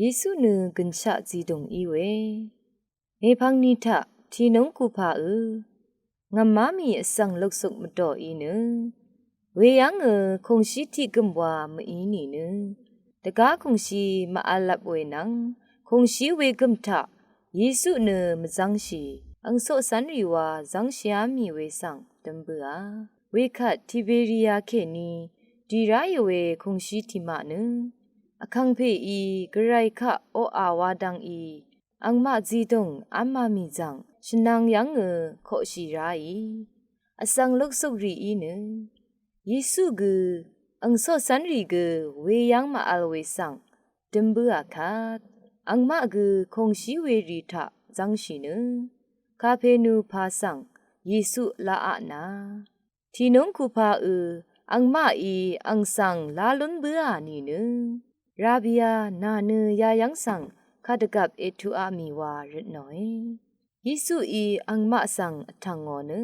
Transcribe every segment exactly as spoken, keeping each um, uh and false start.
Yesu nø gønshaq zidùng í we. Mèpvng ni taq tìnúng kupà ø ngv̀má mì vsvng luksuk mvdòí nø weyv́ngø kùngshí tiq gø̀m wa mv-í nìnø dvgá kùngshí mv-v̄l lvp we nvng kùngshí wegø̀m taq Yesu nø mvzv́ngshì angsoq cv́nrì wa zv́ngshìá mì we svng dø̄m bǿà. Wekvt Tiberia kèní dì ráì we kùngshí tiqmaq nø vkàngpèí gvray kaq oqà wa dvngí angmaq zidùng v́mā mì zvng shvnvng yv́ngø koqshì ráì vsvng luksuk rìí nø Yesu gø angsoq cv́nrì gø weyv́ng mv-v̄l we svng dø̄m bǿà kvt angmaq gø kùngshí werì taq zv́ngshì nø Kapenu pà svng Yesu láaq nà tìnúng kupà ø angmaqí ang svng lá lún bǿà nìnø Rabia, nà nø yayv́ng svng kadvgvp ètuqaq mì wa rvtnòe. Yesuí angmaq svng vtv̀ngò nø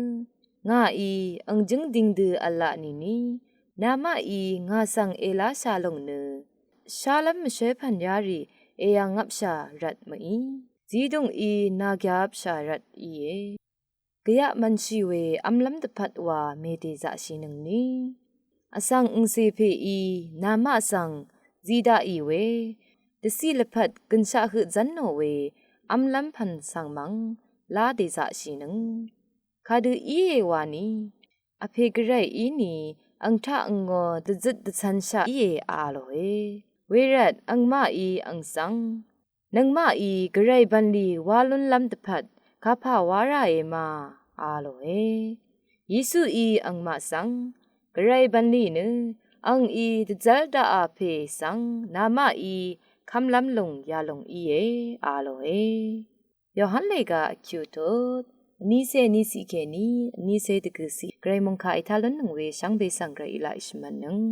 ngàí ang jǿng ding dø v̄laq nìni namaqí ngà svng èláshà lùng nø shálv́m mvshǿ pv̀n yarì èyv̀ngvpshà rvt mv-í zidùngí nàgyàvpshà rvt íe. Gvyaq mvnshì we v́mlv́m dvpvt wa mèdèzaqshìnøngni vsvng angcè pèí namaq svng zidaqì we dvciq lvpat gønshaq høq zv́nò we v́mlv́m pv̀n svng mvng lá dèzaqshìnøng kadø íe wani vpè gvray íni ang taq angò dvzøt dvcv̄nshaq íe a lòe. Wervt angmaqí ang svng nøngmaqí gvray bv̀nlì wá lúnlv́m dvpvt kapà wá ràe ma a lòe. Yesuí angmaq svng gvray bv̀nlì nø angí dvzv́l daqà pè svng namaqí kv́mlv́m lùng yalùng íe a lòe. Yohan lèga vkyuqtut vnícé vníciq kèní vnícé dvgø̀ciq gvray mòngkà ètá lúnnøng we shvngbe svng gvray èlaq èshvmvtnøng.